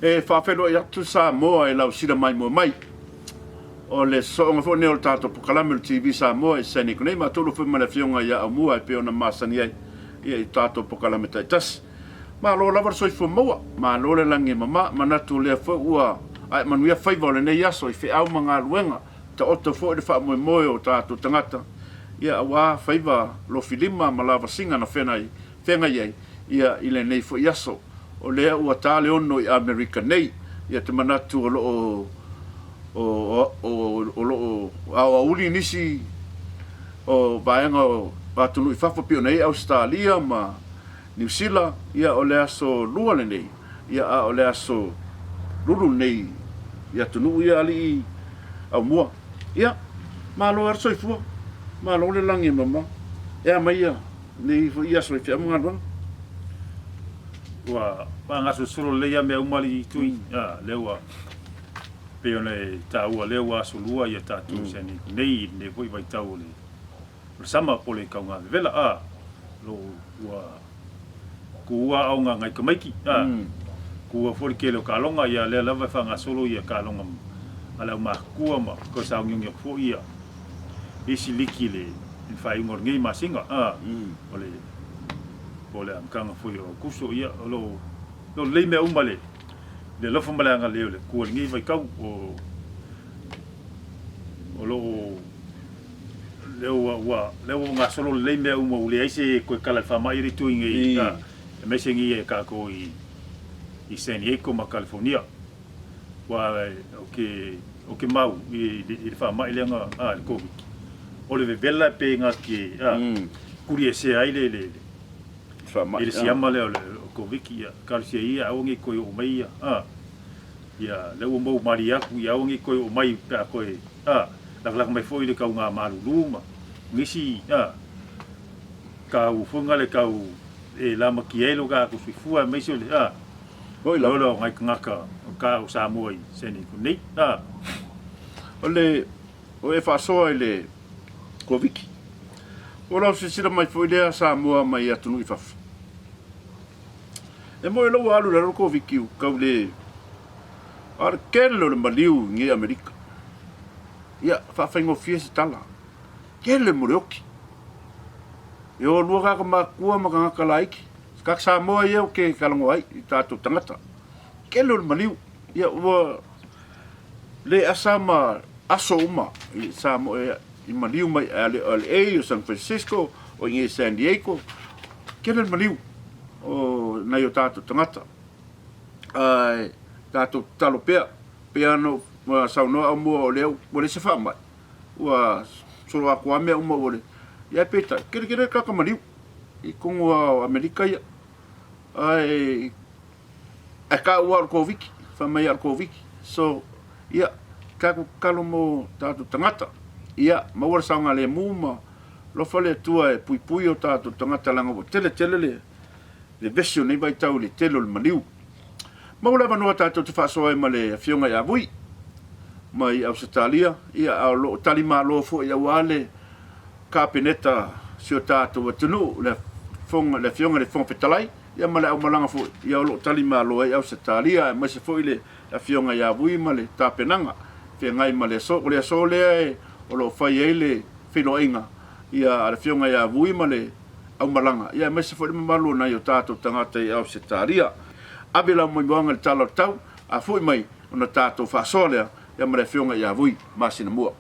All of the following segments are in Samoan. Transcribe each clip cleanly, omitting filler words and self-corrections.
E faafeiloai atu Samoa i lau sila maimoa mai. O le sosooga foi lenei o le tatou pokalame o le TV Samoa i San Diego nei, matou foi ma le afioga ia Aumua e pei ona masani ai ia i tatou pokalame taitasi. Malo lava le soifua maua, malo le lagi e mama, manatu o lea foi ua ae manuia faiva o lenei aso i feau ma galuega, taoto foi le faamoemoe o tatou tagata ia aua faiva lofilima ma lavasiga na feagai ai ia i lenei foi aso. O lea ua ta le ono i Amerika nei, ia te manatu o lo o o lo o aoauli nisi o vaega o atunuu i fafo pei ona i ai Ausetalia ma Niu Sila, ia o le aso Lua lenei, ia a o le aso Lulu lenei i atunuu ia alii aumua. Ia, malo lava le soifua, malo le lagi e mama. E a mai ia lenei foi aso i feau ma galuega? Ua faagasolosolo lelei lava mea uma alii Tui, a, lea ua pei ona e taua lea ua aso Lua ia tatou San Diego nei i lenei foi vaitau o le O le sama po o le kauga vevela, a, lo ua kuua aoga ngai tamaiti, a, kuua foi le tele o taaloga, ia lea lava e faagasolo ia taaloga a le aumatutua ma toe saogioni atu foi ia isi liki i le faaiuga o lenei masina, a, o le po o le amataga foi o Aokuso, ia o lo o lelei mea uma le alofa ma le agalelei o le Atua i lenei vaitau o o lo o lea ua, ua, lea ua gasolo lelei mea uma ua leai se toe tala i le faamai lea i tui nei, aemaise nei e tatou i, i San Diego ma California. Ua, o ke, o ke mau i, i le faamai lea na, a, le Covid, o le vevela pe na te, a, kuliesea ai le, le, Faamai, i le siama lea o le o Covid, ia, talosia ia aua nei toe oo mai ia, a. Ia, lea ua mou malie atu, ia aua nei toe oo mai pe a toe, a, lakalaka mai foi le tauga malulu ma nisi, a, tau foi na le tau e lamatia ai lo tatou soifua aemaise o le, a, Oi lava. ola o nai tagata o ka o Samoa i San Diego nei, a. O le, o e faasoa i le Koviki. O lau silasila mai foi lea Samoa mai atunuu i fafo. E moe lou alu i lalo le Koviki ua tau le a o le tele o le maliu i nei Amerika. Ia, faafaigofie se tala. Tele mo le oki. E o lua tagata matutua ma tagata laiti. Tagata Samoa ia ou te talanoa ai i tatou tagata. Tele o le maliu. Ia ua le asa ma aso uma i Samoa i maliu mai LA o San Francisco o i nei San Diego. Tele le maliu o nai o tatou tagata. Ae tatou tatalo pea, pei lava ona saunoa Aumua o lea ua leai se faamai, ua solo atoa mea uma ua leai. Ae peitai, tele tele tagata maliu i totonu o Amerika ia. Ae ae taua o le Koviti, fai mai o le Koviti. So, ia, tatou tatalo mo tatou tagata, ia maua le saogalemu ma alofa le Atua e puipui o tatou tagata leaga ua tele tele le vevesi o lenei vaitau i le tele o le maliu. Maua le avanoa tatou te faasoa ai ma le Afioga ia Vui mai Ausetalia, ia a o lo o tali malo foi aua le Kapeneta si o tatou atunuu, le le Afioga i le Fofoga Fetalai, ia ma le aumalaga foi, ia o lo o tali malo ai Ausetalia aemaise foi le Afioga ia Vui ma le tapenaga feagai ma le aso. O le aso lea o lo o fai ai le feiloaiga ia a le Afioga ia Vui ma le aumalaga, ia aemaise foi le mamalu o nai o tatou tagata i Ausetalia. Ave lau moemoeaga i le tala o le tau, a foi mai ona tatou faasoa lea ia ma le Afioga ia Vui Masinamua.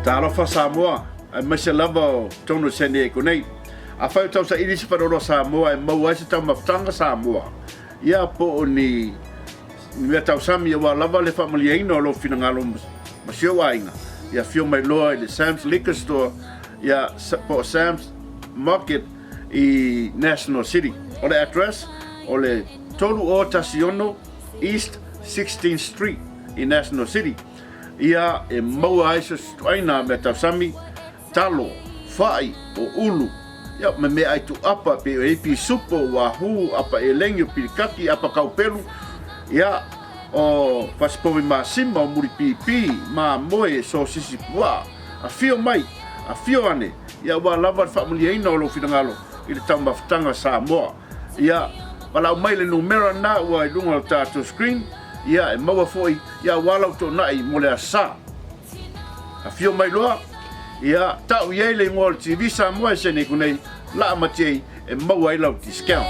Talofa Samoa, aemaise lava o totonu o San Diego nei. Afai o tausaili se faleoloa Samoa e maua ai se taumafataga Samoa, ia po o ni mea tausami aua lava le faamalieina o lou finagalo ma si ou aiga, ia afio mai loa i le Sam's Liquor Store ia po o Sam's Market i National City. O le address o le 3016 East 16th Street i National City. Ia e maua ai so se ituaiga mea tausami, talo, fai, o ulu, ia ma meaai tuuapa pei o iai pisupo, wahoo, apa elegi, o pilikaki, apa kaupelu, ia o fasipovi masima, o mulipipi, mamoe, sosisi puaa. Afio mai, afio ane, ia aua lava le faamaliaina o lou finagalo i le taumafataga Samoa. Ia, valaau mai le numera lena ua i luga o le tatou screen, ia e maua foi, ia aua lau toonai mo le Aso Sa. Afio mai loa, ia tau i ai le igoa o le TV Samoa e sene iku nei, laa matiei e maua ai lau discount.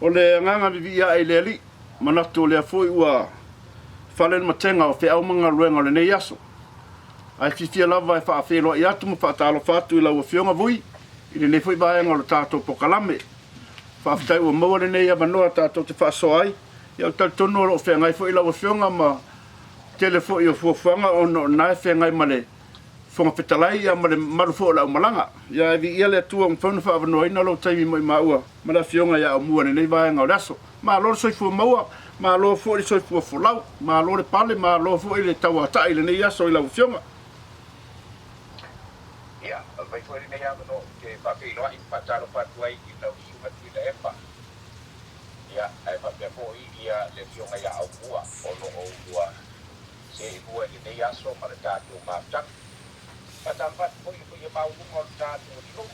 O le agaga vivii ae i le Alii, manatu o lea foi ua fale le matega o feau ma galuega o lenei aso. Ae fiafia lava e faafeiloai atu ma faatalofa atu i lau Afioga Vui i lenei foi vaega o le tatou pokalame. Faafetai ua maua lenei avanoa tatou te faasoa ai. Ia ou te talitonu o lo o feagai foi lau Afioga ma tele foi o fuafuaga ona o lena e feagai ma le Fofoga Fetalai ia ma le mamalu foi o le aumalaga. Ia e viia le Atua ua mafai ona faaavanoaina lou taimi mo i maua ma le Afioga ia Aumua i lenei vaega o le aso. Malo le soifua maua, malo foi le soifua folau, malo le pale, malo foi le tauatai i lenei aso i lau Afioga. Ia, avea foi lenei avanoa ou te faafeiloai ma faatalofa atu ai i lau Susuga Tuilaepa, ia, ae faapea foi ia le Afioga ia Aumua o lo o ua seelua i lenei aso ma le tatou mafutaga. Faatalofa atu foi i le paia maualuga o le tatou atunuu,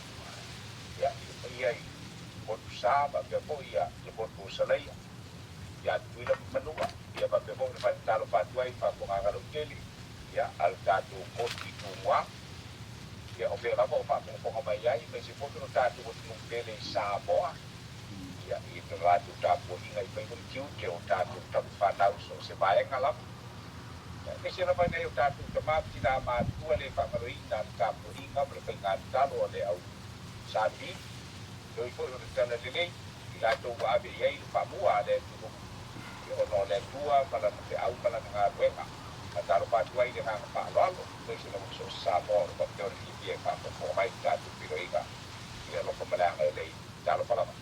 ia, i le paia i Motu Sa faapea foi ia le Motu o Salaia, ia Tutuila ma Manua, ia faapea foi ona faatalofa atu ai i le faafofogaaga lautele, ia, a le tatou motu i Tumua, ia, o fea lava o faafogafoga mai ai, aemaise foi o le tatou atunuu pele i Samoa, ia, i le latou tapuaiga i fai foi tiute o tatou tamafanau i so o se vaega lava. Aemaise lava i nai o tatou tama ma tina matutua le faamaloina le tapuaiga ma le faiga tatalo a le au Sami, e ui foi o le tala lelei i latou ua ave i ai le faamua a le atunuu, ona o le Atua ma Lana feau ma Lana galuega. Faatalofa atu ai i le agaga faaaloalo, aemaise lava i so o se Samoa o lo o faapea ona fiafia e faafogafoga mai i le tatou feiloaiga i le alofa ma le agalelei. Talofa lava.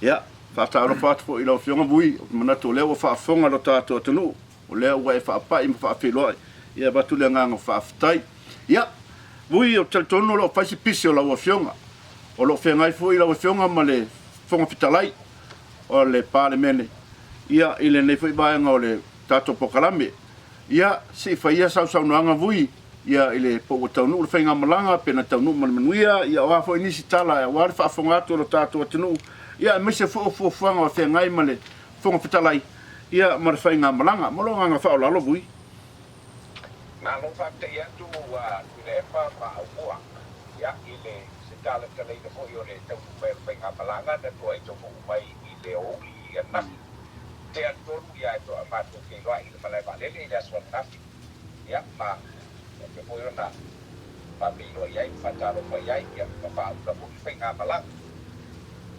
Ia, faatalofa atu foi i lau Afioga Vui, ou te manatu o lea ua faafofoga lo tatou atunuu, o lea ua e faapai ma faafeiloai, ia e avatu le agaga faafetai. Ia, Vui, ou te talitonu o lo o fai si pisi o lau Afioga, o lo o feagai foi lau Afioga ma le Fofoga Fetalai o le Palemene, ia, i lenei foi vaega o le tatou polokalame. Ia, se i fai ia sau saunoaga Vui, ia i le po ua taunuu le faigamalaga pe na taunuu ma le manuia, ia o a foi nisi tala aua le faafofoga atu a lo tatou atunuu, ia aemaise foi o fuafuaga o feagai ma le Fofoga Fetalai, ia ma le faigamalaga. Ma lou agaga faaaloalo Vui. Malo faafetai atu Tuilaepa ma Aumua, ia i le se talatalaina foi o le taunuu mai o le faigamalaga na toai taunuu mai i le aoauli ananafi. Tea le tolu ia e toa matou feiloai i le malae vaalele i le aso ananafi. Ia, ma faapea foi ona faafeiloai ai ma faatalofa i ai, ia, ma faaula foi le faigamalaga.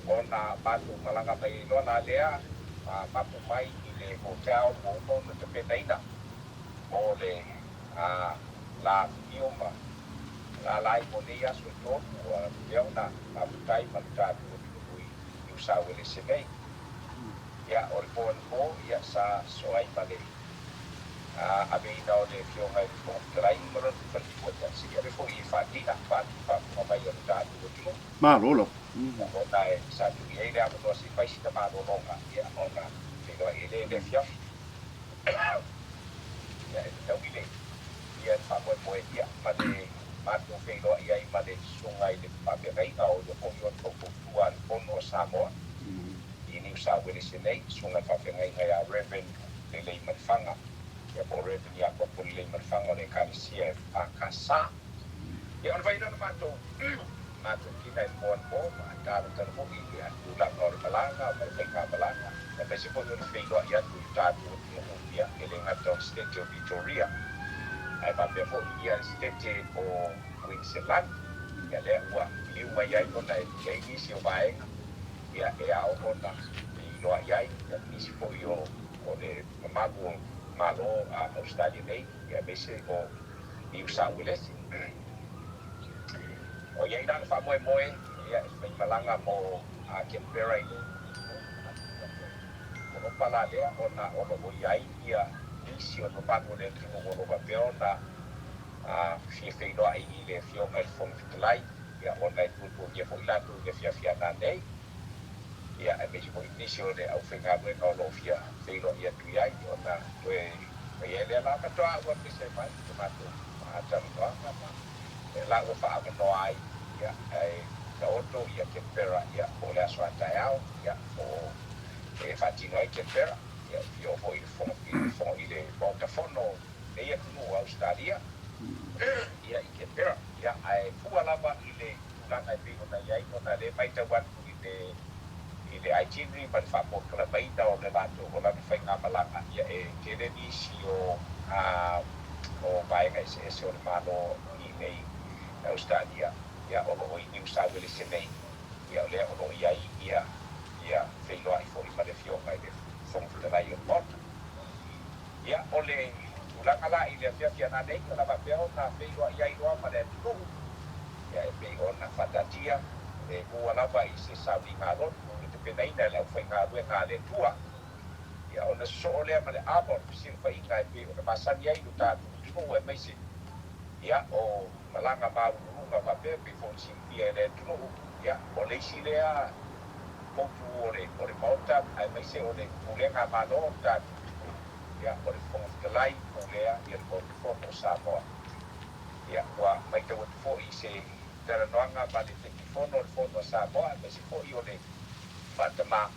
Ona matou malaga mai ai loa la lea, ma mapu mai i le hotel ua uma ona tapenaina mo le la afifio ma lalai mo nei aso e tolu, ua faapea ona mafutai ma le tatou atunuu i Niu Sauelese nei. Ia, o le po anapo, ia, sa soa ai ma le aveina o le Afioga i le Fofoga Fetalai ma lona faletua ia se i ave foi i faatia faafofoga mai o le tatou atunuu. Malo lava. Ona e sa tuu i ai le avanoa se i fai sina malologa ia ona feiloai ai lea i le afiafi. Ia e fetaui le ia le faamoemoe ia ma le matou feiloai ai ma le susuga i le faafeagaiga o ia foi o le faufautua a le Fono a Samoa i Niu Sauelese nei, susuga i le faafeagaiga ia Rev. Leleimanufaga, ia po o Rev. Iakopo Leleimanufaga o le Ekalesia EFKS. Ia ona fai lea o le matou matonina i le moanapo ma talotalo foi i le tulaga o le malaga ma le faigamalaga, aemaise foi o le feiloai atu i le tatou atunuu, ia, e le gata o le Setete o Vitoria, ae faapea foi ia le Setete o Kuiniselani, ia lea ua liliu mai ai ona e i ai nisi o vaega, ia, e ao ona feiloai ai ia nisi foi o le mamalu o Malo a Ausetalia nei, ia aemaise o Niu Sauelesi. O i ai la le faamoemoe ia e faimalaga mo Canberra i le Kolopa la lea ona o lo o i ai ia nisi o le mamalu o le atunuu o lo o faapea ona fia feiloai i le Afioga i le Fofoga Fetalai, ia ona e tuatuagia foi latou i le afiafi a nanei, ia aemaise foi nisi o le aufaigaluega o lo o fia feiloai atu i ai ona toe fai ai lea la faatoa ua pese mai le matou talanoaga ma lea la ua faaavanoa ai ia ae taoto ia Canberra ia po o le aso a taeao ia po o e faatino ai Canberra ia e fia oo foi i le fono i le fono i le Maota Fono o lenei atunuu o Ausetalia ia i Canberra ia ae fua lava i le tulaga e pei ona i ai ona lea e matau atu i le i le itinerary ma le faapolokalamaina o le latou o lana faigamalaga, ia e tele nisi o o vaega eseese o le Malo i inei i Ausetalia, ia o lo o i Niu Sauelese nei, ia o lea o lo o i ai ia ia feiloai foi ma le Afioga i le Fofoga Fetalai o le Maota. Ia o le tulaga la i le afiafi a nanei, o le a faapea ona feiloai ai loa ma le atunuu, Ia e pei ona faataatia, e mua lava i se sauniga lotu e tapenaina e le aufaigaluega a le Atua. Ia ona sosoo lea ma le ava o le fesilafaiga e pei ona masani ai lo tatou atunuu aemaise ia o malaga maualuluga faapea e pei foi ona silafia e le atunuu. Ia o le isi lea poutu o le o le Maota aemaise o le Pulega a Malo o le tatou atunuu, ia o le Fofoga Fetalai pulea ia le Maota Fono o Samoa. Ia, ua matau atu foi i se talanoaga ma le Taitaifono o le Fono a Samoa aemaise foi o le Faatamā,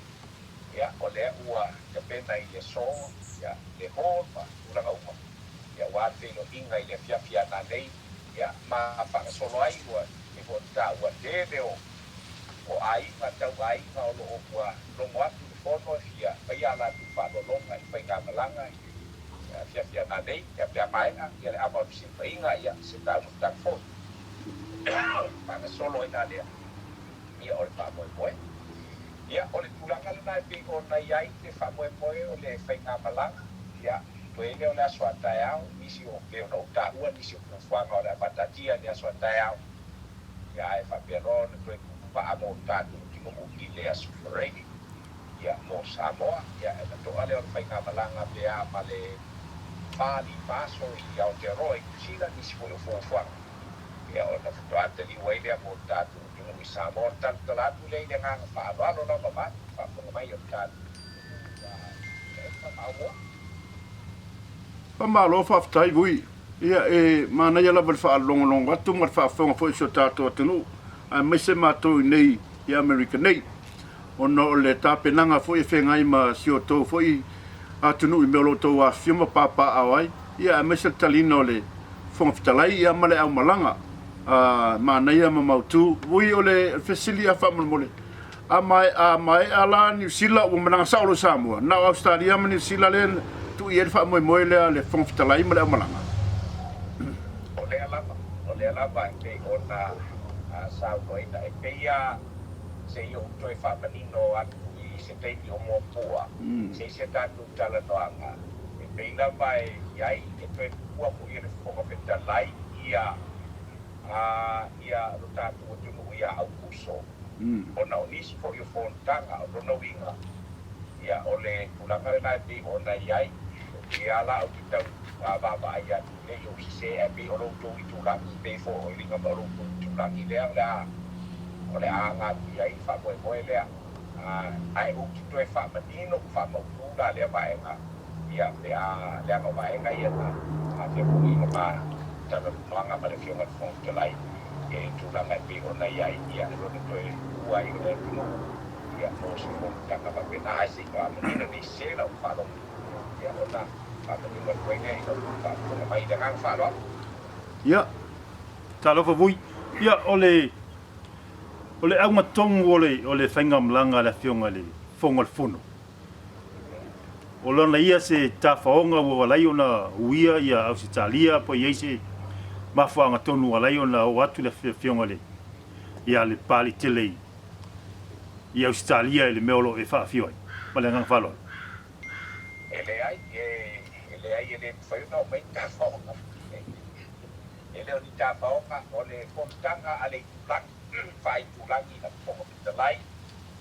ia, o lea ua tapena i le aso, ia, le hall ma tulaga uma, ia, aua le feiloaiga i le afiafi a nanei, ia, ma faagasolo ai ua pei foi ona taua tele o o aiga tau aiga o lo o ua logo atu i le Fono e fia faia a latou faaaloaloga i faigamalaga i le afiafi a nanei, ia pe a maea ia le ava o le fesilafaiga, ia se taumafataga foi faagasolo ai la lea, ia o le faamoemoe. Ia o le tulaga lena e pei ona i ai le faamoemoe o le faigamalaga, ia toe lea o le aso a taeao, nisi o, pei ona ou taua nisi o fuafuaga o le a faataatia i le aso a taeao, ia ae faapea loa ona toe puupaa mo tatou atunuu i le aso Faraile. Ia, mo Samoa, ia, ona to'a lea o le faigamalaga pe a ma le 45 aso i Aotearoa i Niu Sila, nisi foi o fuafuaga, ia, ona faatoa taliu ai lea mo le tatou atunuu i Samoa. Ona talatala atu lea i le agaga faaaloalo lava vaeatu le faafofoga mai o le tatou atunuu a Tuilaepa ma Aumua. Faamalo faafetai Vui. Ia e manaia lava le faalogologo atu ma le faafofoga foi i si o tatou atunuu aemaise matou i nei i Amerika nei. ona o le tapenaga foi e feagai ma si outou foi atunuu i mea o lo outou afifio ma papaaao ai, ia aemaise le taliina o le Fofoga Fetalai ia ma le aumalaga a manaia ma mautu. Ui o le fesili lava faamolemole, a maea la Niu Sila ua malaga sao loa i Samoa? Na o Ausetalia ma Niu Sila lea na tuu i ai le faamoemoe lea a le Fofoga Fetalai ma le aumalaga? O lea lava, o lea lava e pei ona saunoaina, e pei lava Se i ou toe faamanino atu i se taimi o muamua, se i se tatou talanoaga, e pei lava e i ai e toe tuua foi e le Fofoga Fetalai ia ia lo tatou atunuu ia Aukuso, ona o nisi foi o fonotaga, o lona uiga, ia o le tulaga lena e pei ona i ai, ia la ou te tau vaavaai atu ne i ou sese, ae pei o lo outou itulagi, pei foi o liga ma o lo outou itulagi lea o le a o le a aga atu i ai le faamoemoe lea. Ae ou te toe faamanino ma faamautu la lea vaega, ia, pe a, leaga o vaega ia na afea foi i le ma talanoaga ma le Afioga i le Fofoga Fetalai i le tulaga e pei ona i ai, ia, e lona toe ua ai o le atunuu, ia, mo se fonotaga faapena, ae se i faamanino ne i sese lau faalogo, ia, ona faamanino atu ai lea i lau faafofoga mai i le agaga faaaloalo. Ia. Talofa Vui. Ia, o le. O le auga tonu o le, o le faigamalaga a le Afioga i le Fofoga o le Fono, o lona ia se tafaoga ua ala ai ona uia ia Ausetalia po i ai se mafuaaga tonu ua ala ai ona oo atu le Afioga i le, ia le Papalii tele i, i Ausetalia i le mea o lo o e faafio ai. Ma le agaga faaaloalo. E leai, e leai e le mafai ona oo mai ni tafaoga. E le o ni tafaoga, o le fonotaga a le itulagi, faa-itulagi a le Fofoga Fetalai,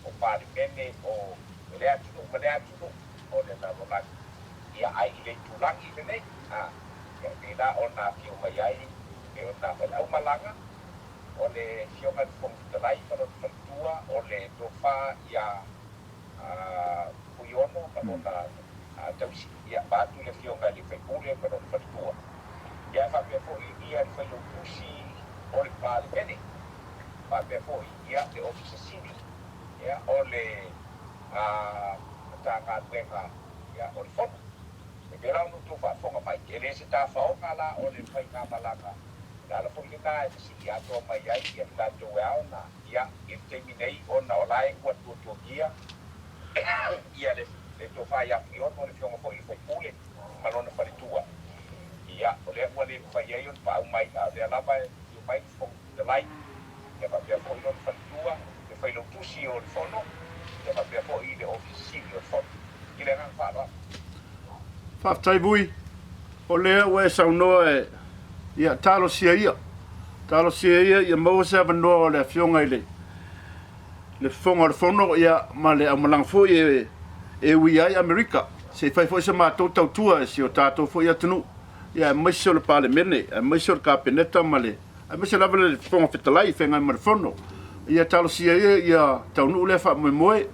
o Palemene, o lea atunuu ma lea atunuu o le lalolagi. Ia, ae i le itulagi lenei, a, ia, e pei la ona afio mai ai, e ona o le aumalaga, o le Afioga i le Fofoga Fetalai ma lona faletua, o le tofa ia Fuiono ma lona tausi, ia, vaeatu le Afioga i le Faipule ma lona faletua. Ia, ae faapea foi ia le Failautusi o le Palemene, faapea foi ia le Ofisa Sili, ia, o le Matagaluega, ia, o le Fono. E pei la ona outou faafofoga mai, e le se tafaoga la o le faigamalaga, o le ala foi lena e masii atoa mai ai ia i latou e ao ona Ia, i le taimi nei, ona o la e ua tuatuagia ia le le tofa ia Fuiono, le afioga foi i le faipule ma lona faletua. Ia, o lea ua le mafai ai ona paau mai, a o lea lava e afio mai le Fofoga Fetalai, ia faapea foi lona faletua, le Failautusi o le Fono, ia faapea foi le Ofisa Sili o le Fono. I le agaga faaaloalo. Faafetai Vui. O lea ua e saunoa e, ia, talosia ia, talosia ia ia maua se avanoa o le Afioga i le, le Fofoga o le Fono, ia, ma le aumalaga foi e, e ui ai Amerika, se i fai foi se matou tautua i si o tatou foi atunuu, ia, aemaise o le Palemene, aemaise o le Kapeneta ma le, aemaise lava le Fofoga Fetalai i feagai ma le Fono. Ia talosia ia ia taunuu lea faamoemoe.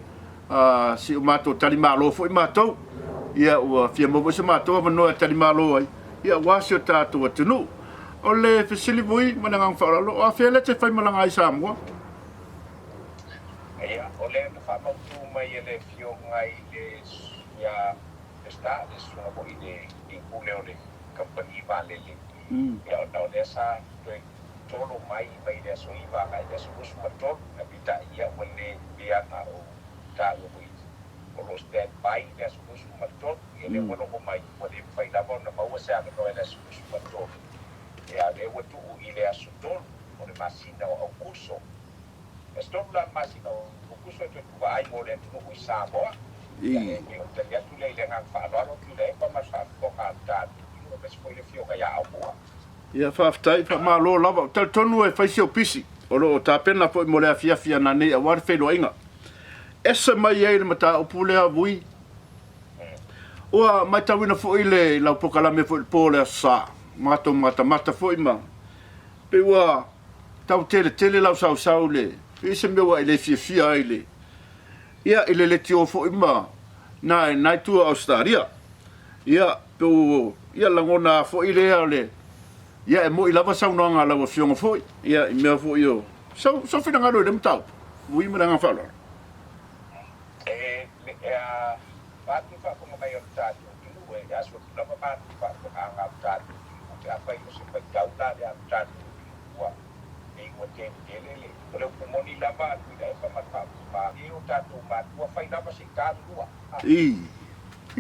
A si o matou talimalo foi matou, ia ua fia maua foi so matou avanoa e talimalo ai, ia aua si o tatou atunuu. O le fesili vui ma le agaga faaaloalo, o afea lea te faimalaga ai i Samoa? Ia, o lea na faamautu mai e le Afioga i le ia Peseta, le susuga foi i le Pule o le Kamupani Vaalele, ia ona o lea sa toe tolo mai mai le aso 9 agai i le aso 23, ae peitai ia ua le pei lava ona ou taua foi o lo o stand by le aso 23, ia lea ua logo mai ua le mafai lava ona maua se avanoa i le aso 23, ia lea ua tuu i le aso 3 o le masina o Aukuso. Le aso 3 la o le masina o Aukuso e toe tuvaai mo le atunuu i Samoa. Ia e pei o le tali atu lea i le agaga faaaloalo Tuilaepa ma le faafofoga a le tatou atunuu aemaise foi le Afioga ia Aumua. Ia faafetai, faamalo lava. Ou talitonu e fai si ou pisi, o lo o tapena foi mo le afiafi ananei aua le feiloaiga. Ese mai ai le mataupu lea Vui. Ua matauina foi le lau polokalame foi i le po o le Aso Sa, matou matamata foi ma pei ua tau tele tele lau sausau i le pei se mea ua e le fiafia ai i le ia i le leitio foi ma na na itu o Ausetalia. Ia, pe ua, ia lagona foi lea o le, ia e moi lava saunoaga a lau Afioga foi, ia i mea foi o, sau, sau finagalo i lea mataupu, ui ma le agaga faaaloalo. E, e a, vaeatu le faafofoga mai o le tatou atunuu, e asu atu lava malu i faafofogaaga a le tatou atunuu, pe afai o se faitau la lea a le tatou atunuu ua, pei ua tele tele le, o le upu moni lava a Tuilaepa ma le faafofoga, e o tatou matua, fai lava se i ta le lua. I.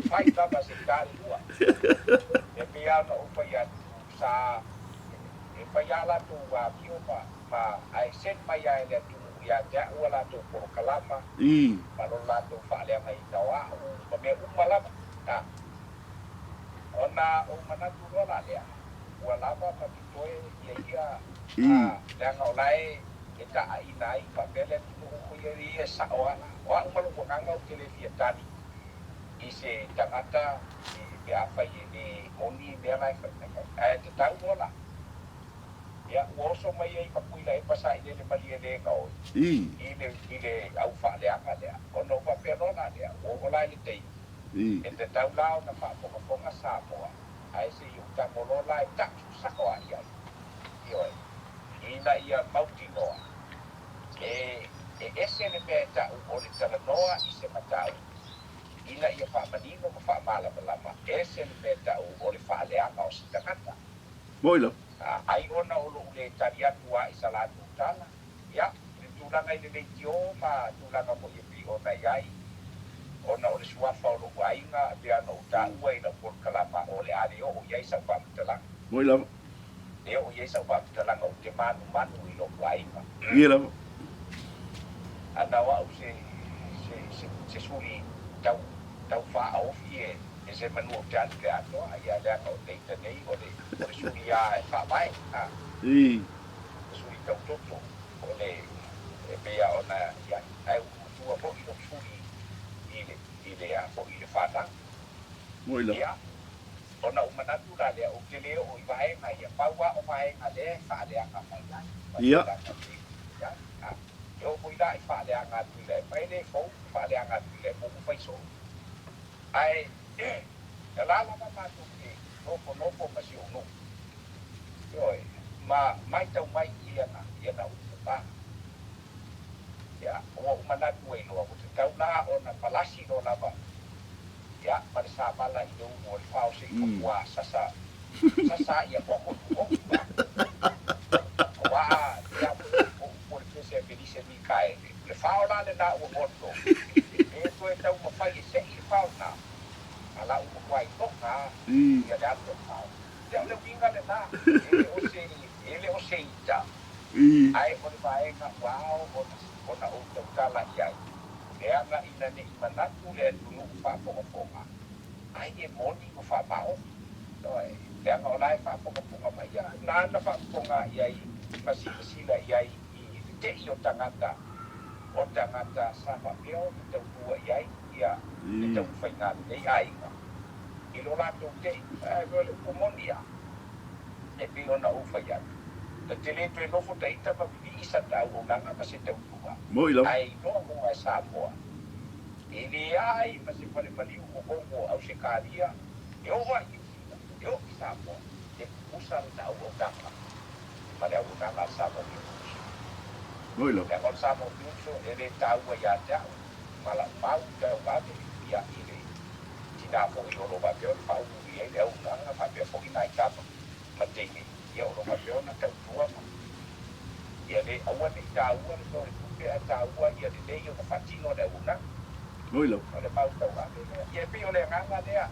Fai lava se talua. E pei lava ona ou fai atu, sa e fai lava latou amio ma, ma, ae send mai lava e le atunuu ia te au a latou polokalama, ma lo latou faaleagaina o au, ma mea uma lava. A, ona ou manatu loa la lea, ua lava ma totoe ia ia, a, leaga o la e, e taaiina ai faapea le atunuu, o ia ia e sao lava la. O au ma lou agaga ou te le fia tali i se tagata pe afai e le moni mea la e fai mai ai. Ae tatau loa la. Ia, ua oso mai ai ma Tuilaepa sailele malielega oe i le, i le au faaleaga lea. Ona ou faapea loa la lea, ua oo la i le taimi, e tatau la ona faafogafoga Samoa, ae se i ou tago loa la e ta'u sa'o a i ai, ioe, ina ia mautinoa e, e ese le mea e ta'u o le talanoa i se mataupu, ina ia faamanino ma faamalamalama, ese le mea ta'u o le faaleaga o se tagata. Moi lava. Ai ona o lo'u le tali atu a i sa latou tala, ia, le tulaga. tulaga i le leitio ma tulaga foi e pei ona i ai, ona o le suafa o lou aiga, e pei ona ou taua i lau polokalama, o le a le oo i ai sau faamatalaga. Moi lava. Le oo i ai sau faamatalaga, ou te manumanu i lou aiga. Ie lava. A na o au se, se, se, se suli tau, tau faaofi e, e se manu ou te alu i le atoa, ia leaga o te ita nei o le, o le suli lava e faavae, a. Ii. Le suli tautoto, o le, e pei lava ona i ai, ae ua matua foi lou suli i le, i le a foi i le fanau. Moi lava. Ia, ona ou manatu la lea, ou te le oo i vaega ia, pau lava o vaega lea e faaleaga mai ai, ma tulaga e pei ona i ai. A, e oo foi la i faaleaga a Tuilaepa, e le fou le faaleaga a Tuilaepa, ua fai soo. Ae, o la lava matou te nofonofo ma si ou nuu, ioe, ma maitau mai i ana, i ana upu pa. Ia, ua ou manatu ai loa, ua tatau la ona palasi loa lava, ia, ma le savala i le ulu o le fao se i matua sasa, sasa ia koko tu oku pa. Auā, lea foi o upu o le pese a Felise Mikaele, o le fao la lena ua goto, e toe taumafai e seʻi le fao lena, a la ua matua iloga lava ia le alu o le fao. Ia, o le uiga lena, e le o se, e le o se ita, ae o le vaega ua ao ona, ona ou tautala i ai, leaga ina ne i manatu le atunuu faafogafoga, ai e moni ma faamaoni. Ioe, leaga o la e faafogafoga mai ia, nāna faafofoga i ai ma silasila i ai i le te'i o tagata, o tagata sa faapea ona tautua i ai ia le taumafaiga a lenei aiga i lo latou te'i. Ae o le upu moni lava, e pei ona ou fai atu, ta te le toe nofo ta ita ma vivii sa ta auaunaga ma se tautua, ae iloa loa e Samoa, e leai ma se fale maliu o Kogo o Ausekalia e oo ai i Niu Sila, e oo i Samoa, e pupusa lana auaunaga ma le auaunaga a le Samoa Peoples. Leaga o le Samoa Peoples e le taua ia te au ma lau mau tauave ia i le tina foi o lo o faapea ona faauluulu i ai le auaunaga faapea foi nai tama ma teine ia o lo o faapea ona tautua ma ia le aua ne i taua le mea o le tupe ae taua ia lelei ona faatino le auaunaga. O le mau tauave lea. Ia e pei o le agaga lea.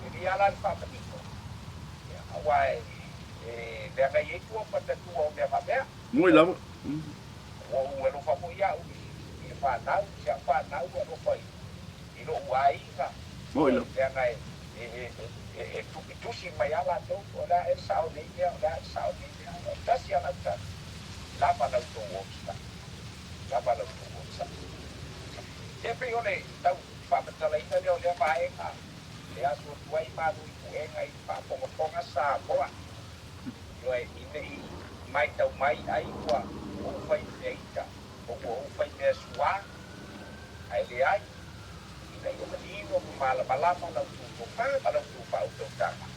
E le ala le faamanino, ia, aua e, e leaga e i ai tua ma tatua o mea faapea. Moi lava. Ua ou alofa foi au i le fanau, si au fanau e alofa i, i lou aiga. Moi lava. Leaga e, e, e, e, e, e tusi mai lava latou, o le a ea le sao o nei mea, o le a ea le sao o nei mea. E tasi lava lau tala, lava la outou onosai, lava la outou onosai. Ia pei o le tau faamatalaina lea o lea vaega e asu atu ai malu i puega i le faafogafoga Samoa. Ioe, ina i maitau mai ai ua ou fai mea ita, o ua ou fai mea suā, ae leai, ina ia manino ma malamalama la outou tofa ma la outou faautautaga,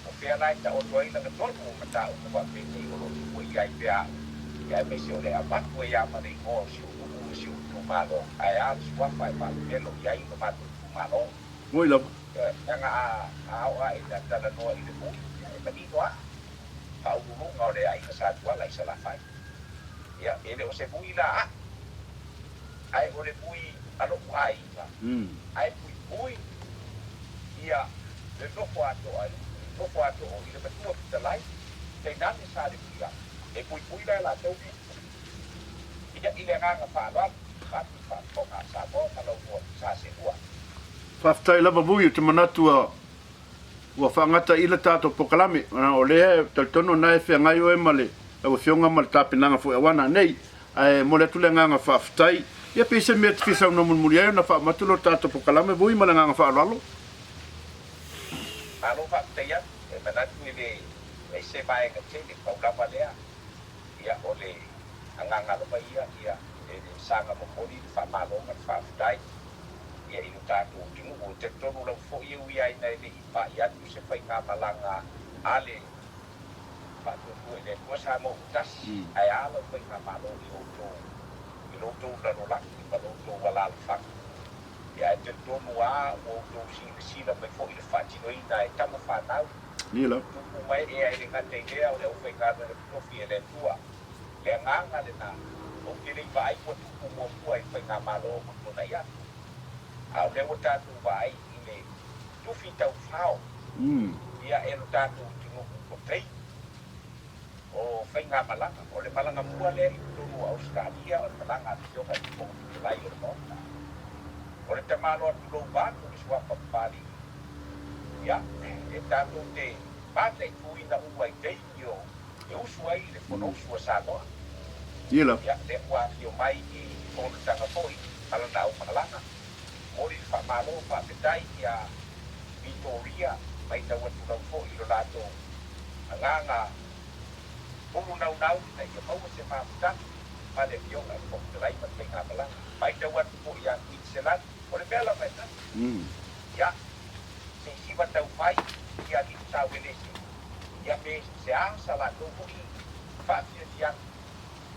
o fea la e taoto ai lana tonu o mataupu faapenei o lo o tuua i ai pea au, ia aemaise o le avatu ai lava ma le igoa o si ou nuu ma si ou itumalo, ae a le suafa e faapepelo i ai lo matou itumalo. Moi lava. Ioe, leaga a a oo ae ina talanoa i le muli, ia e manino lava, faauluuluga o le aiga Sa Tuala i Salafai. Ia, e le o se mui la aʻu, ae o le mui a loʻu aiga, ae puipui ia le nofo atoa, nofo atoa i le matua fetalai, tainane sa le mui aʻu. E puipui la e latou nei. Ia, i le agaga faaaloalo, vaeatu le faafofoga a Samoa ma lau moa sa seua. Faafetai lava Vui, ou te manatu ua ua faagata i le tatou polokalame, o lea e talitonu o na e feagai oe ma le lau afioga ma le tapenaga foi auana nei, ae momoli atu le agaga faafetai. Ia pei se mea e te fia saunoa mulimuli ai ona faaumatu lea o le tatou polokalame Vui ma le agaga faaaloalo. Malo faafetai atu, e manatu e le leai se vaega tele, pau lava lea, ia o le agaga lava ia, ia e saga momoli le faamalo ma le faafetai. Ia i lo tatou atunuu. E talitonu lava foi e ui ai ina e le i pai atu se faigamalaga a le Faatuatua i le Atua Samoa ua tasi, ae a lau faigamalo i outou, i lo outou lalolagi ma lo outou alaalafaga. Ia ae talitonu lava ua outou silasila mai foi i le faatinoina e tama fanau, tupu ma ee ai le gata i lea o le aufaigaluega totofi e le Atua. Le agaga lena. Ou te le i vaai ua tupu muamua i le faigamalo ua tuanai atu, a o lea ua tatou vaai i le tufi taufao ia e lo tatou atunuu o taimi o faigamalaga. O le malaga mua lea i totonu o Ausetalia o le malaga a le Afioga i le Fofoga Fetalai o le Maota. O le tamaloa tulou vaeatu le suafa Papalii, ia, e tatou te mataituina uma i taimi o e usu ai le Fonousu a Samoa. Ia, lea ua afio mai i fonotaga foi ma lana aumalaga. Momoli le faamalo faafetai ia Vitoria, matau atu lau foi i lo latou agaga pulu naunau ina ia maua se mafutaga ma le Afioga i le Fofoga Fetalai ma le faigamalaga. Matau atu foi ia Kuiniselani, o le mea lava e tasi. Ia, se i siva taufai ia Niu Sauelese, ia pe se a sa latou foi faafiafiaga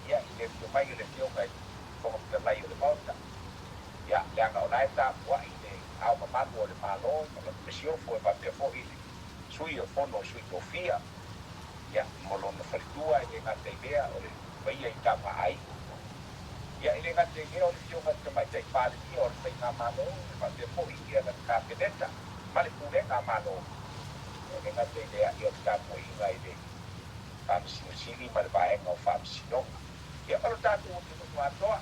ia i le afio mai o le Afioga i le Fofoga Fetalai o le Maota. Ia, leaga o la e tapuai le Ao Mamalu o le Malo ma lona Mesiofo e faapea foi le Sui o Fono o Sui Tofia, ia, ma lona faletua, e le gata i lea o le paia i Tama a Aiga. Ia, e le gata i lea o le Afioga i le Tamaitai Palemia o le Faigamalo e faapea foi ia lana Kapeneta ma le Pulega a Malo. E le gata i lea, ia o le tapuaiga i le Faamasino Sili ma le Vaega o Faamasinoga. Ia ma lo tatou atunuu atoa,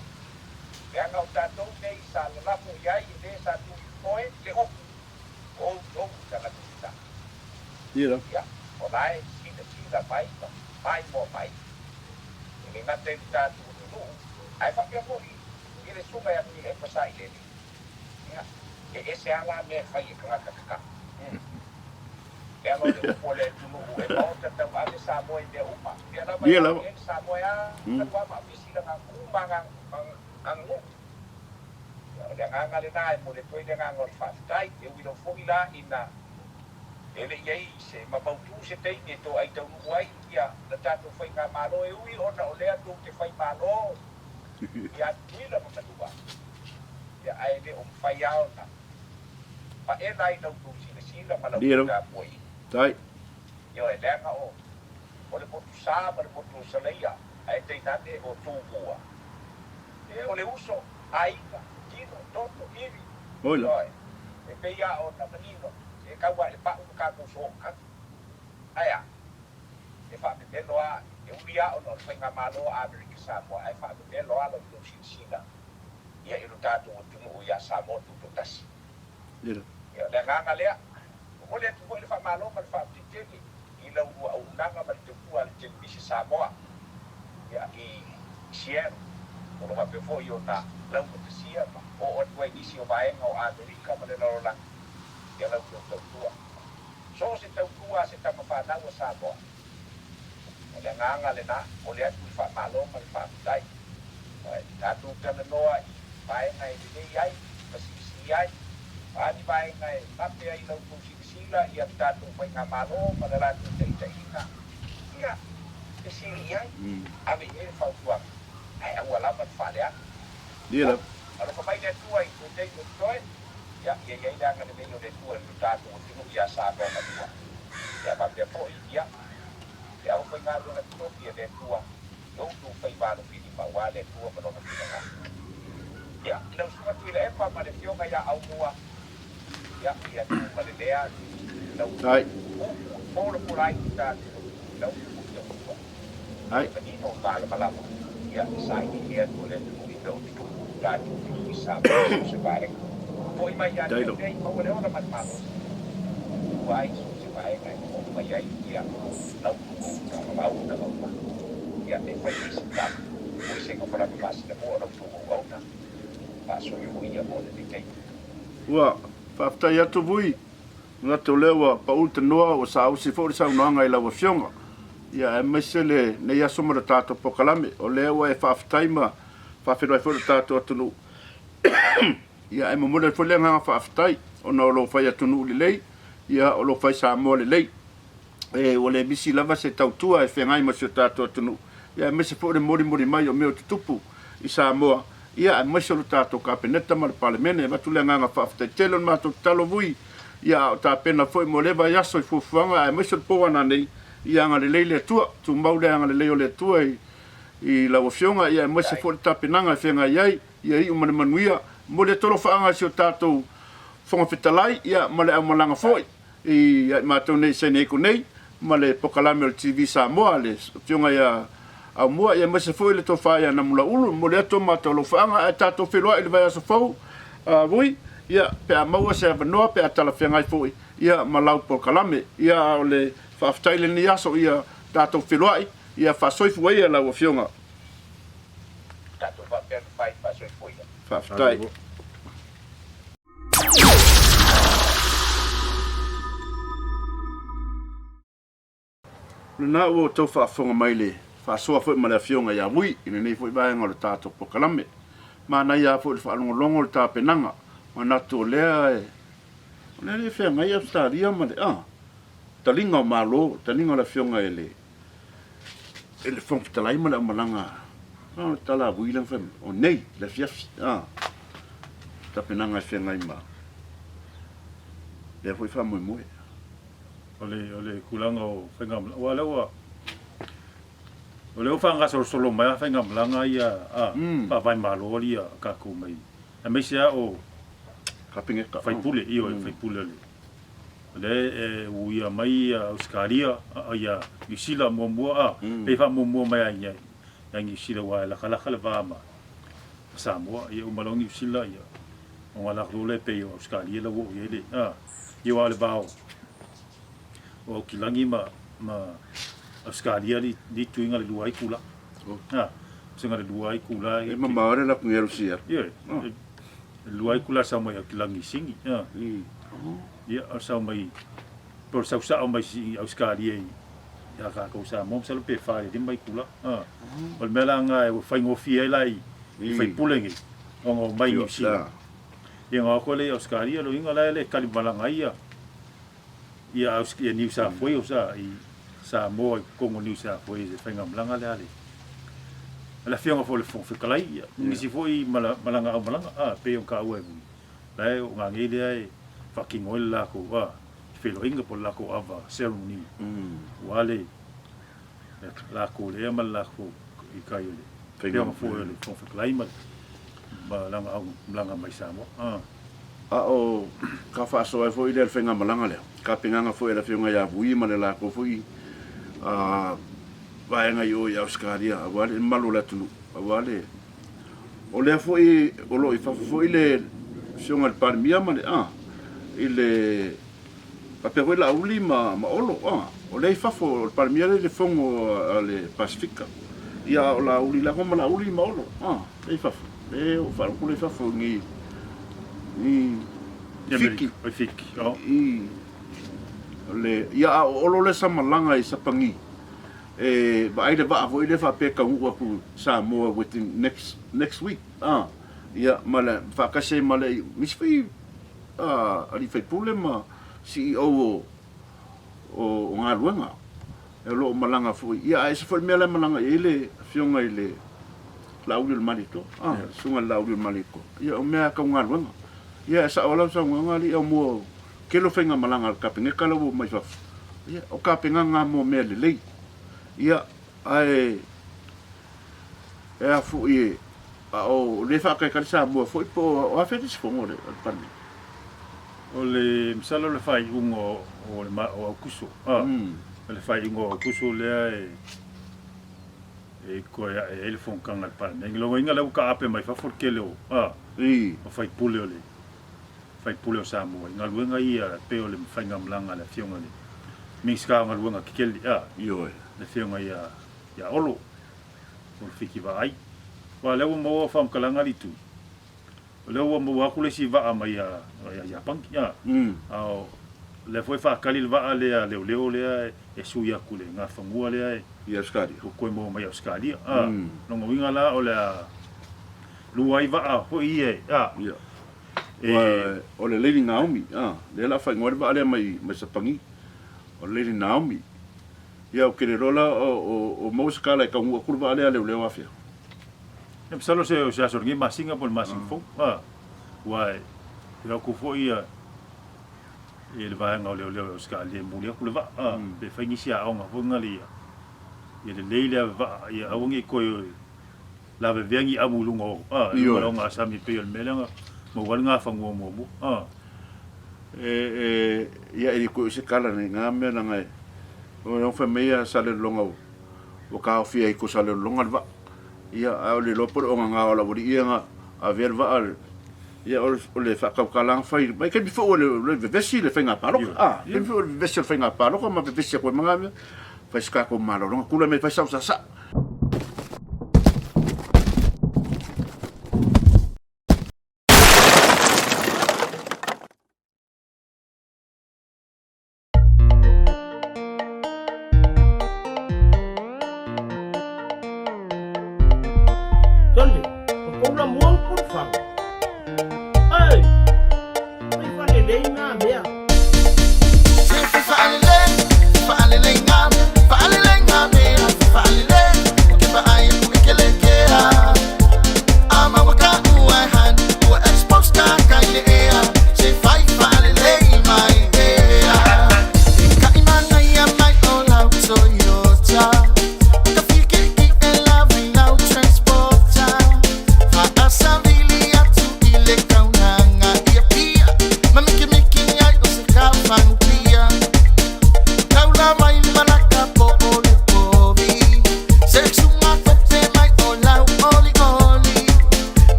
leaga o tatou nei sa lalafo i ai e le sa tu i le foe le upu, o outou tagata tatau. Ia, o la e silasila mai ma maimoa mai, e le gata i lo tatou atunuu, ae faapea foi i le Susuga ia Tuilaepa Sailele. Ia, e ese lava la mea e fai e tagata kaka. Leaga o le upu a le atunuu, e maota tauave Samoa i mea uma. Mea lava e ave i ai le Samoa e alu lava ma avesi lana aganuu ma aganuu. Ia, o le agaga lena e momoli atu ai le agaga o le faafetai. E ui lava foi la ina e le i ai se ma mautu se taimi e toai taunuu ai ia le tatou faigamalo, e ui ona o lea tou te faimalo ia Tutuila ma Manua, ia ae le o mafai lava ona paela ai la outou silasila ma la outou tapuaiga. Ioe, leaga o o le motu sa ma le motu o Salaia, ae tainane o Tumua, e o le uso, aiga, tino, toto, ivi. Ioe, e pei lava ona manino, e tau lava i le pau le tatou sootaga. Ae a? E faamemelo lava, e ui lava ona o le faigamalo a Amerika Samoa, ae faamemelo lava la outou silasila ia i lo tatou atunuu ia Samoa Tutoatasi. Ia, o le agaga lea. Momoli atu foi le faamalo ma le faafetai tele i lau lua auaunaga ma le tautua a le Televise Samoa ia i Seattle. O lo o faapea foi ona laugatasia ma oo atu ai nisi o vaega o Amerika ma le lalolagi ia la outou tautua. So o se tautua a se tama fanau a Samoa. O le agaga lena, momoli atu le faamalo ma le faafetai. Tatou talanoa i vaega e lelei ai ma silisili ai. O a ni vaega e lape ai la outou silasila ia le tatou faigamalo ma le latou taitaiga, ia, fesili i ai, ave i ai le fautuaga, ae aua lava le faaleaga. Ia, alofa mai le Atua i toe taimi o totoe, ia, ia i ai le agalelei o le Atua i lo tatou atunuu ia Samoa matua. Ia faapea foi, ia, le aufaigaluega totofi a le Atua, i outou faiva alofilima aua le Atua ma Lona finagalo. Ia, i lau Susuga Tuilaepa ma le Afioga ia Aumua, ia, ia tu ma le lea lau upu e polapola ai lo tatou atunuu i lau upu tautua. Ia manino ma malamalama, ia, e sailiili atu e le atunuu i mea o tutupu i lo tatou atunuu i Samoa i so o se vaega. Foi mai ia te au nei, maua le ola ma le malosi, e tua ai i so o se vaega e oo mai ai ia lau auaunaga uma. Ia, e fai ai se tala, puisega falaga masina mua o la outou auauna, faasoifua ia mo lenei taimi. Ua faafetai atu Vui, manatu o lea ua pau le tanoa, ua saausi foi le saunoaga i lau Afioga, ia aemaise lenei aso ma le tatou polokalame. O lea ua e faafetai ma faafeiloai foi le tatou atunuu, ia ae momoli atu foi le agaga faafetai ona o lo fai atunuu lelei, ia o lo fai Samoa lelei. E, ua le misi lava se tautua e feagai ma si o tatou atunuu, ia aemaise foi o le molimoli mai o mea o tutupu i Samoa, ia aemaise o le tatou Kapeneta ma le Palemene. E avatu le agaga faafetai tele o le matou tatalo vui, ia a o tapena foi mo lea vaiaso i fuafuaga aemaise o le po a nanei, ia agalelei le Atua, tumau le agalelei o le Atua i i lau Afioga, ia aemaise foi le tapenaga e feagai ai, ia iu ma le manuia. Momoli atu alofaaga i si o tatou Fofoga Fetalai, ia ma le aumalaga foi ia i matou nei i San Diego nei, ma le polokalame o le TV Samoa, le Afioga ia Aumua, ia aemaise foi le Tofa ia Namulauulu. Momoli atu o matou alofaaga, ae tatou feiloai i le vaiaso fou, Vui, ia, pe a maua se avanoa, pe a talafeagai foi, ia, ma lau polokalame. Ia, a o le faafetai i lenei aso, ia tatou feiloai, ia faasoifua ia lau Afioga. Tatou faapea ona fai, faasoifua ia. Faafetai. Lena ua outou faafofoga mai le faasoa foi ma le Afioga ia Vui i lenei foi vaega o le tatou polokalame. Manaia lava foi le faalogologo o le tapenaga, manatu o lea e, o lea e feagai Ausetalia ma le, a, taliga o Malo, taliga o le Afioga i le, i le Fofoga Fetalai ma le aumalaga, a, o le tala a Vui lea na fai mai, o nei, le afiafi, a, tapenaga e feagai ma lea foi faamoemoe. O le, o le tulaga o faigamalaga, aua o lea ua, o lea ua faagasolosolo mai lava faigamalaga ia a, faavae malo alii a tatou mai, aemaise lava o Kapeneta, faipule, ioe, faipule o le, o lea e uia mai ia Ausetalia, ia Niu Sila muamua, a, pei e faamuamua mai lava ia Niu Sila aua e latalata le va ma Samoa, ia uma loa Niu Sila, ia ona alu atu loa lea pei o Ausetalia la ua oo i ai le, a, ia aua o le va o o Aukilagi ma ma Ausetalia li li tuiga le 2 itula. A, tuiga le 2 itula E mamao le laku ngeru sia. Ioe, e 2 itula sau mai Aukilagi i Sini. A, ia, o le sau mai, po o le sau sao mai i Ausetalia i ia tatou Samoa, masalo pe 4 i le 5 itula. A, o le mea la lena e faigofie ai la i faipule nei ona omai i Niu Sila. Ia ona o atu lea i Ausetalia, lona uiga la e le talimalaga ai ia ia ia Niu South Wales a i Samoa i totonu o Niu South Wales e faigamalaga lea a le a le Afioga foi i le Fofoga Fetalai, ia nisi foi malaga aumalaga a pei ona taua e Vui la e o nanei lea e faatino ai le latou a feiloaiga po o le latou ava ceremony aua le latou lea ma le latou i tai o le Afioga foi o le Fofoga Fetalai ma lana aumalaga mai Samoa. A o ka faasoa ai foi lea le faigamalaga lea, tapenaga foi a le Afioga ia Vui ma le latou foi vaega i o i Ausetalia aua le mamalu o le atunuu, aua le o lea foi o lo o i fafo foi le Afioga i le Palemia ma le a i le Faapea foi Laauli ma Olo, o lea i fafo, o le Palemia lea i le Fono a le Pasefika, ia a o Laauli lava ma Laauli ma Olo, lea i fafo, lea ua faalogo lea i fafo i i Fiki. I Fiki, o. I, le, ia a o Olo lea sa malaga i Sapagi, e vaai le vaa foi lea faapea e taunuu atu i Samoa within next, next week, ia ma le faatasi ai ma le, nisi foi alii faipule ma CEO o galuega o lo o malaga foi. Ia, ae ese foi le mea la e malaga i ai le Afioga i le Laauli o le Malietoa, le Susuga i le Laauli o le Malietoa. Ia, o mea tau galuega. Ia, e sao lava lau saunoaga alii Aumua, o le tele o faigamalaga a le Kapeneta la ua omai fafo. Ia, o tapenaga lava mo mea lelei. Ia, ae e a foi e A o lea e faatalitali Samoa foi po o afea le isi fono a le Palemene? O le masalo o le faaiuga o le o Aukuso, a, o le faaiuga o Aukuso lea e e toe ae ai le fonotaga a le Palemene. Lona uiga lea ua taape mai fafo le tele o, a, o faipule o le faipule o Samoa i galuega ia e pei o le faigamalaga a le Afioga i le Minisita o Galuega Tetele, a, Ioe. le Afioga ia ia Olo. O le Fiti Vaai. Aua o lea ua maua faamatalaga a Litui, o lea ua maua atu le isi vaa mai ia Iapani, a o lea foi e faatali le vaa lea a leoleo lea e sui atu i le Gafanua lea i Ausetalia, ua toe maua mai i Ausetalia. A, lona uiga la o le a lua ai vaa foi ia, a. Ia. O le Lady Naomi, a, lea o le a faaigoa ai le vaa lea mai Sapani, o le Lady Naomi. Ia, ou te le iloa la o maua se tala e taunuu atu le vaa lea a leoleo afea. Ia, masalo se o se aso o lenei masina po o le masina fou, a, aua e iloa atu foi ia i le vaega o leoleo i Ausetalia e momoli atu le vaa, a, pe fai nisi aoga foi na le ia Ia lelei le ave vaa, ia aua ne i toe lavevea ni amu i luga o, a, i luga o le ogasami e pei o le mea lea na maua ai le gafanua muamua, a. E, e, ia e le toe o se tala nei na mea leaga e, o le fai mai a Salelologa ua taofia ai ko Salelologa le vaa. Ia, a o le iloa po o le ogaga o le aualii ia na avea le vaa, ia o le faatautala na fai, mai taimi foi ua le vevesi le faiga palota, a, taimi foi ua le vevesi o le faiga palota ma vevesi atu ai ma na mea, fai se tatou malologa, tulai mai e fai sau saasaa. Tole, o kou la mua o fanga. Ai, ai whalelei ngā mea.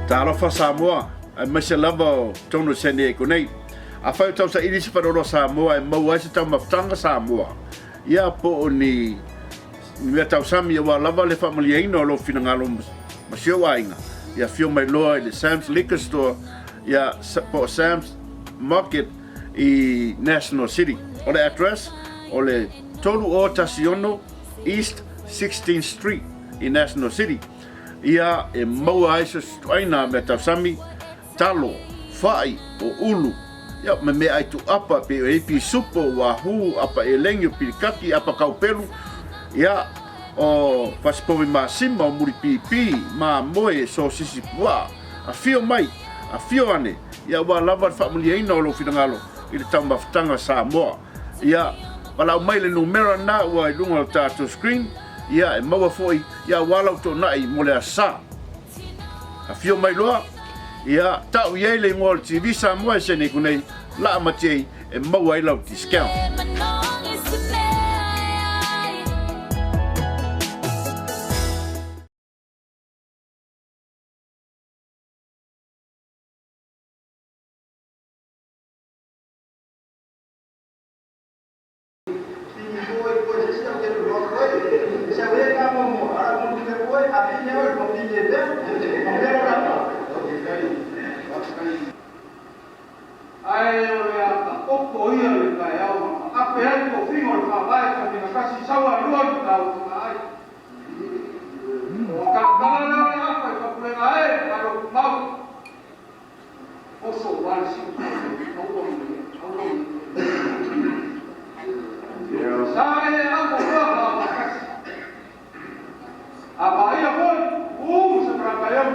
Talofa Samoa, aemaise lava o totonu o San Diego nei. Afai o tausaili se faleoloa Samoa e maua ai se taumafataga Samoa, ia po o ni mea tausami aua lava le faamalieina o lou finagalo ma si ou aiga, ia afio mai loa i le Sam's Liquor Store, ia po o Sam's Market i National City. O le address o le 3016 East 16th Street i National City. Ia e maua ai so o se ituaiga mea tausami, talo, fai, o ulu, ia ma meaai tuuapa e pei o ipi supo, wahoo, apa elegi, o pilikaki, apa kaupelu, ia o fasipovi masima, o mulipipi, mamoe, sosisi puaa. Afio mai! Afio ane, ia aua lava le faamanuiaina o lou finagalo i le taumafataga Samoa. Ia, valaau mai le numera lena ua i luga o le tatou screen, ia e maua foi ia aua lau toonai mo le Aso Sa. Afio mai loa, ia tau i ai le igoa o le TV Samoa e sene iku nei, laa matiei e maua ai lau discount. Ae o le a taoto ia le taeao ma taape ai tofiga o le Faavae Tauigatasi Saualua i Matautuga ai. O tautala lea o le afa i Fapulega e, Malo Tumau, oso aua le siu Sa e au o ka makasi. A paia foi, u se parangaiau.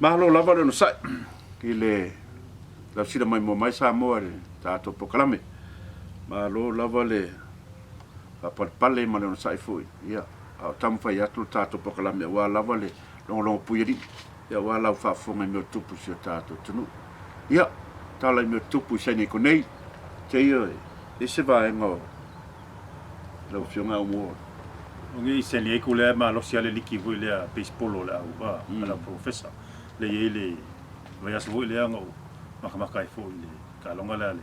Malo lava le onosai i le lausila mai mua mai Samoa i le tatou polokalame. Malo lava le faapalepale ma le onosai foi, ia, a o taumafai atu le tatou polokalame aua lava le logologo puialii, ia, aua lau faafofoga i mea o tupu i si o tatou atunuu. Ia, tala i mea o tupu i Saina i konei, te ia e se vaega o lau Afioga Aumua. O nei San Diego lea e malosi lava le liki foi lea baseball o le au a le au professor lea e i ai le vaiaso foi lea na ou makamaka ai foi i le taaloga lea a le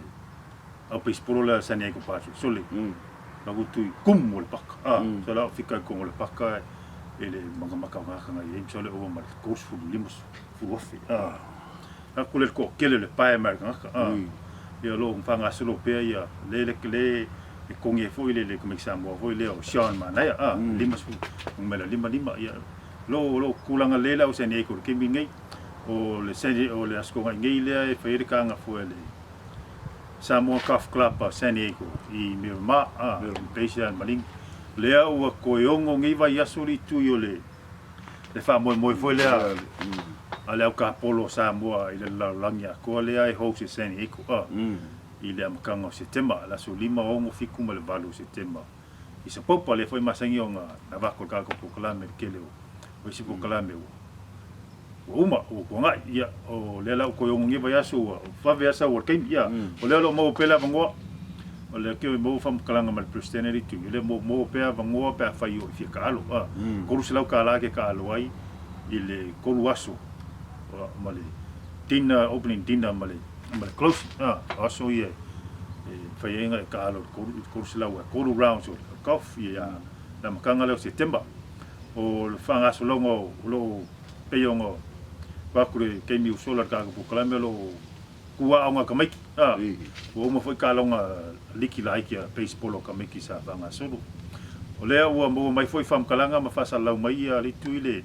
au baseball lea a le San Diego Padres. Sole, na ku tui kumu o le paka a, so la o fika i totonu o le paka e le makamaka o gagata na i ai, masalo e ova ma le 35 afe a. Aku le toatele le pae mai o le tagata a, ia o lo o faagasolo pea ia le le le e kogi ai foi le le tamaiti Samoa foi lea o Sean Manaia a, 50 numera 55 ia lo lo tulaga lelei la o San Diego i le taimi lenei. O le San o le Aso Toonai nei lea e fai ai le tagafua e le Samoa Golf Club a San Diego i Miramar a, i base lea a le Maligi. Lea ua toe ono nei vaiaso le itu o le le faamoemoe foi lea a le aukapolo o Samoa i le lalolagi atoa lea e host e San Diego a i le amataga o Setema, le aso 5, 6, 7 ma le 8 o Setema i Sapaupa. Lea foi e masani ona avatu e le tatou polokalame le tele o isi polokalame ua. Ua uma, ua tuanai, ia, o lea la ua toe onogia vaiaso ua vave lava sau o le taimi, ia, o lea o lo o maua pea le avanoa, o lea ke maua faamatalaga ma le Peresetene le itu, o lea o maua pea avanoa pe afai o e fia taalo, a, $300 ke taalo ai i le tolu aso, ma le dinner, opening dinner ma le, ma le closing, a, o aso ia e mafai ai ona e taalo i le $300, e tolu rounds o le golf, ia, le amataga lea o Setema. O le faagasologa o lo o pei ona avatu le taimi ua sola i le tatou polokalame o lo o tu aoga a tamaiti. A, ua uma foi taaloga liki laiti a baseball a tamaiti sa faagasolo. O lea ua maua mai foi faamatalaga ma faasalalau mai ia Leitu i le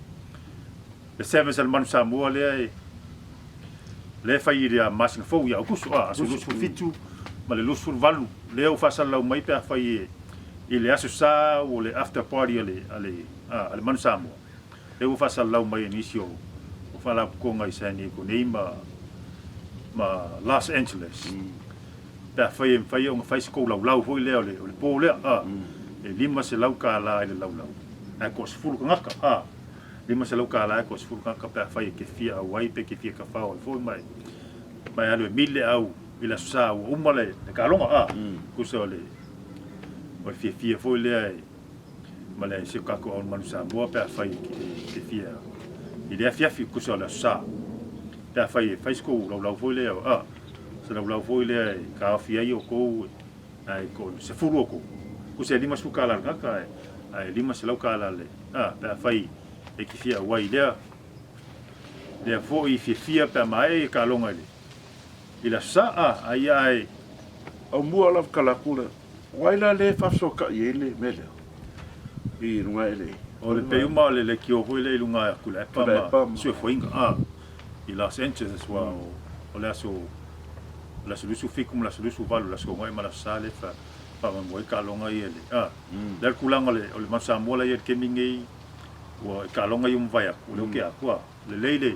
le Sevens a le Manu Samoa lea e lea e fai i le masina fou ia Aokuso, a, aso 27 ma le 28 lea ua faasalalau mai pe afai e i le Aso Sa o le after party a le a le a le Manu Samoa, lea ua faasalalau mai e nisi o o faalapotopotoga i San Diego nei ma ma Los Angeles. Pe afai e mafai ona fai se tou laulau foi lea o le o le po lea, a, e $500 i le laulau ae toasefulu tagata, a, $500 ae toasefulu tagata pe afai e te fia auai pe te fia tafao ai foi ma e ma e alu e mili le au i le Aso Sa ua uma le le taaloga, a, tusa o le o le fiafia foi lea e ma le si o tatou au manu Samoa pe afai e te fia i le afiafi tusa o le Aso Sa pe afai e fai se tou laulau foi lea a se laulau foi lea e taofi ai outou ae ko 10 outou tusa e $50 le tagata ae ae $500 le a pe afai e te fia auai i lea lea foi fiafia pe a maea ia taaloga i le i le Aso Sa a ai ae Aumua lava ka laku lea. O ai la lea e faafesoatai ai le mea lea i luga e le. O le pei uma o le leitio foi lea i luga o Tuilaepa ma Suefoinga a i Los Angeles aua o le aso o le aso 27 ma le aso 28 le aso Toonai ma le aso Sa lea e faamoemoe ai taaloga ia i le a le a le tulaga o le o le Manu Samoa la e i ai i le taimi lenei ua i taaloga ia ua mavae atu o lea ua tea atu a lelei le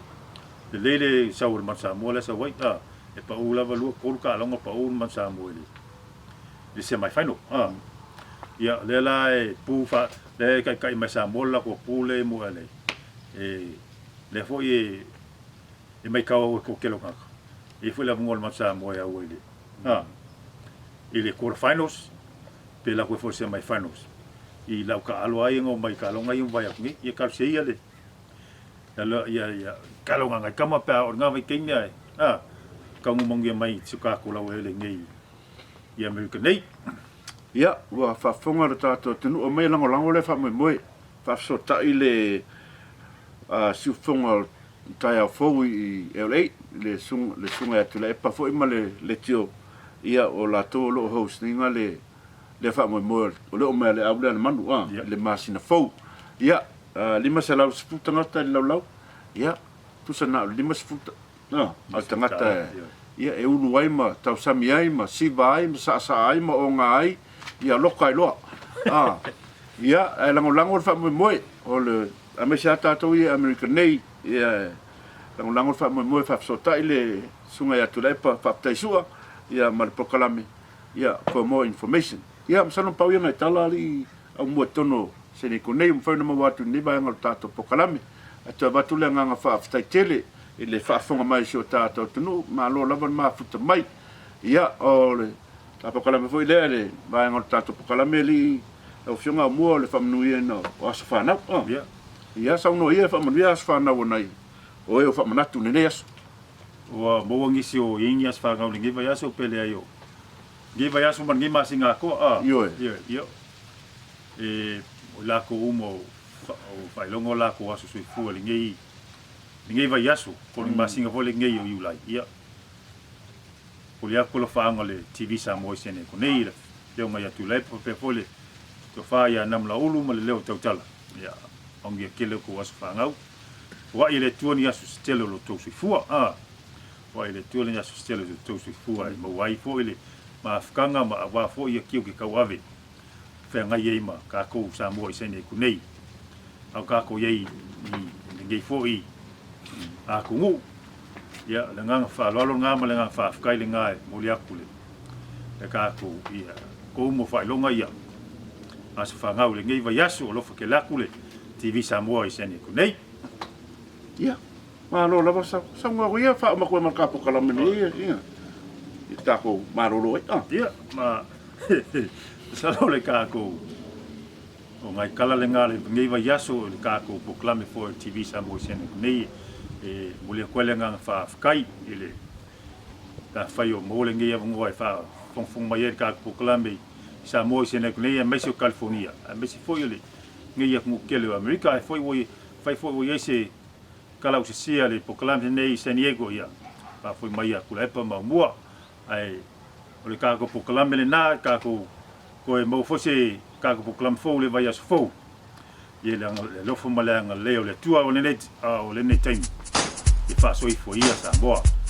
lelei le sau o le Manu Samoa lea e sau ai a e pau lava lua tolu taaloga pau le Manu Samoa i le le semi final a ia lea la e pu fa lea e taitai mai Samoa le latou pu lea mo LA e lea foi e e maitau au e toatele o tagata e i ai foi le avanoa o le Manu Samoa e au ai i le a i le quarter finals pe latou ai foi i le semi finals i lau taalo lava ia na omai i taaloga ia ua mavae atu nei ia talosia ia le ia ia ia kalo ngai kama pe a o lena vaitaimi ae a taunuu manuia mai si o tatou laueleele nei i Amerika nei. Ia, ua faafofoga lo tatou atunuu, aumai e lagolago lea faamoemoe, faafesootai le siufofoga o le taeao fou i LA, le susuga ia Tuilaepa foi ma le Leitio, ia o latou o lo o host ina le lea faamoemoe o le oo mai a le au lea a le manu a, i le masina fou. Ia, 510 tagata i le laulau, ia, tusa na o le 50 A o le tagata ia e ulu ai ma tausami ai ma siva ai ma saasaa ai ma oga ai, ia loka ai loa. A, ia, ae lagolago le faamoemoe o le, aemaise lava tatou ia i Amerika nei, ia e lagolago le faamoemoe e faafesootai le Susuga ia Tuilaepa Faafetai Sua, ia ma le polokalame, ia, for more information. Ia, masalo na pau ia nai tala alii aumua i totonu o Seneko nei, ua mafai ona maua atu i lenei vaega o le tatou polokalame. Ae toe avatu le agaga faafetai tele i le faafofoga mai o si o tatou atunuu, malo lava le mafuta mai. Ia, o le ta polokalame foi lea, le vaega o le tatou polokalame alii lau Afioga aumua o le faamanuiaina o aso fanau. Ia, ia saunoa ia e faamanuia aso fanau o nai o e o faamanatu i lenei aso. Ua maua nisi o i ai ni aso fanau i lenei vaiaso pe leai o lenei vaiaso ma lenei masina atoa, a? Ioe. Ioe, ia. E, o i latou uma o, o faailoga o latou aso soifua i lenei, lenei vaiaso, po o le masina foi lenei o Iulai, ia, pule atu alofaaga o le TV Samoa i San Diego nei, le Afioga ia Tuilaepa faapea foi le Tofa ia Namulaulu ma le Leo Tautala. Ia, manuia tele o tou aso fanau. Foai e le Atua ni aso se tele o lo tou soifua. A, foai e le Atua ni aso se tele o lo tou soifua e maua ai foi le mafutaga ma aua foi ia tiute tauave feagai ai ma tatou Samoa i San Diego nei. A o tatou i ai i lenei foi atunuu. Ia, le agaga faaaloalo lena ma le agaga faafetai lena e momoli atu le, le tatou, ia, kou mo faailoga ia aso fanau i lenei vaiaso. Alofa tele atu le TV Samoa i San Diego nei. Ia. Malo lava sa saunoa ia faauma atu ai ma le ta polokalame nei ia i tatou malolo ai. Ia, ma masalo le tatou o ngai kala le nga le nei vaiaso i le tatou polokalame foi o le TV Samoa i Sene nei e momoli atu ai le agaga faafetai i le afai o maua lenei avanoa e faafogafoga mai ai le tatou polokalame i Samoa i Sene nei aemaise o California aemaise foi o lenei atunuu tele o Amerika ae foi ua fai foi ua i ai se kalausese a le polokalame nei i San Diego ia faafoi mai ia Tuilaepa ma Aumua ae o le tatou polokalame lena tatou toe maua foi se tatou polokalame fou i le vaiaso fou ia le alofa ma le agalelei o le Atua o lenei o lenei taimi e faasoifua ia Samoa.